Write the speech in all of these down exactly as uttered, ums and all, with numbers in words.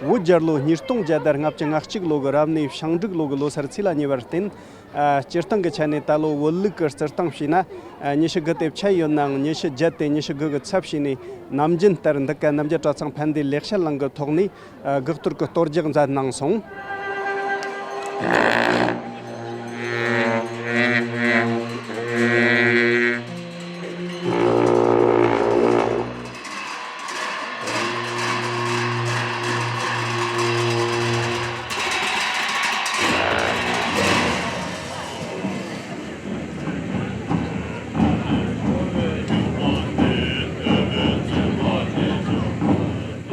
བོད་རྒྱལ་ལོ་ཉིས་སྟོང་བརྒྱ་དང་ལྔ་བཅུ་ང་གཅིག་ལོ་གི་རབ་གནས་ཞིང་འབྲུག་ལོ་གི་ལོ་སར་ཚེས་ལ་ཉེ་བར་བརྟེན། ཨ། སྤྱིར་བཏང་གི་ཆ་ནས་ད་ལོ་བོད་ལུགས་ཀྱི་རྩིས་སྟངས་བྱས་ན། ཨ། ཉི་ཤུ་དགུ་དེ་ཆད་ཡོད་ནའང་ཉི་ཤུ་བརྒྱད་དེ་ཉི་ཤུ་དགུ་གི་ཚབ་བྱས་ནས་ནམ་རྒྱུན་ལྟར་འདི་ག་རྣམ་རྒྱལ་གྲྭ་ཚང་ཕན་བདེ་ལེགས་བཤད་གླིང་གི་ཐོག་ནས། ཨ། དགག་གཏོར་གྱི་གཏོར་རྒྱག་མཛད་གནང་སོང་།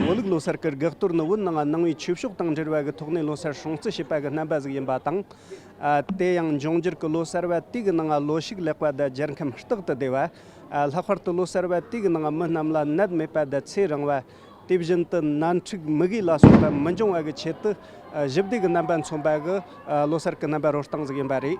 བོད་ལུགས་ལོ་སར་གྱི་དགག་གཏོར་ནི་བོད་ནང་ནང་པའི་ཆོས་ཕྱོགས་དང་འབྲེལ་བ་གི་ཐོག་ནས་ལོ་སར་སྲུང་བརྩི་བྱེད་པ་གི་རྣམ་པ་ཟིག་ཡིན་པ་དང་། ཨ། དེ་ཡང་འབྱུང་འགྱུར་གྱི་ལོ་གསར་བ་དེ་གི་ནང་ལོ་ཕྱུགས་ལེགས་པ་དང་རྒྱལ་ཁམས་རྟག་ཏུ་བདེ་བ། ཨ། ལྷག་པར་དུ་ལོ་གསར་བ་དེ་གི་ནང་མི་རྣམས་ལ་ནད་མེད་པ་དང་ཚེ་རིང་བ། དེ་བཞིན་དུ་ནད་འཁྲུག་མུ་གེ་ལ་སོགས་པ་མི་འབྱུང་བ་གི་ཆེད་དུ། ཨ། ཞི་བདེ་གི་རྣམ་པ་མཚོན་པ་གི། ཨ། ལོ་གསར་གྱི་རྣམ་པ་རོལ་སྟངས་ཟིག་ཡིན་པ་རེད།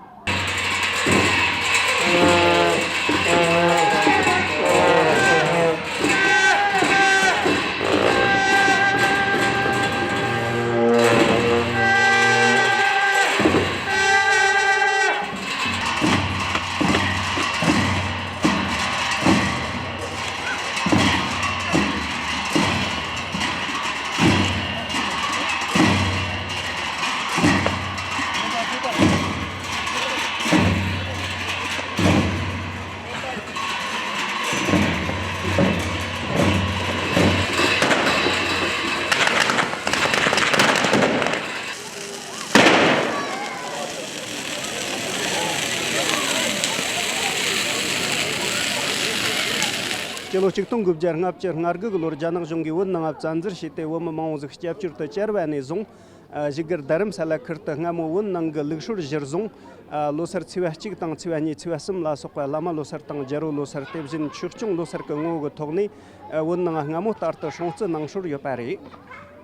སྤྱི་ལོ་ཆིག་སྟོང་དགུ་བརྒྱ་ལྔ་བཅུ་ང་དགུ་གི་ལོར་རྒྱ་ནག་གཞུང་གིས་བོད་ནང་བཙན་འཛུལ་བྱས་ཏེ། བོད་མི་མང་བོ་ཟིག་སྐྱབས་བཅོལ་དུ་བསྐྱལ་བ་ནས་བཟུང་། ཨ། བཞུགས་སྒར་རྡ་རམ་ས་ལ་ཁུལ་དུ་སྔ་མོ་བོད་ནང་གི་ལུགས་སྲོལ་གཞིར་བཟུང་། ཨ། ལོ་སར་ཚེས་པ་གཅིག་དང་ཚེས་པ་གཉིས། ཚེས་པ་གསུམ་ལ་སོགས་པ་བླ་མ་ལོ་སར་དང་རྒྱལ་པོ་ལོ་སར། དེ་བཞིན་ཆོས་སྐྱོང་ལོ་སར་གྱི་ངོ་བོ་གི་ཐོག་ནས། ཨ། བོད་ནང་སྔ་མོ་ལྟར་དུ་སྲུང་བརྩི་གནང་སྲོལ་ཡོད་པ་རེད།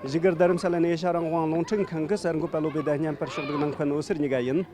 བཞུགས་སྒར་རྡ་རམ་ས་ལ་ནས་ཨེ་ཤ་རང་དབང་རླུང་འཕྲིན་ཁང་གི་གསར་འགོད་པ་བློ་བདེ་དང་བརྙན་པར་ཕྱོགས་སྒྲིག་གནང་མཁན་འོད་ཟེར་གཉིས་ཀ་ཡིན།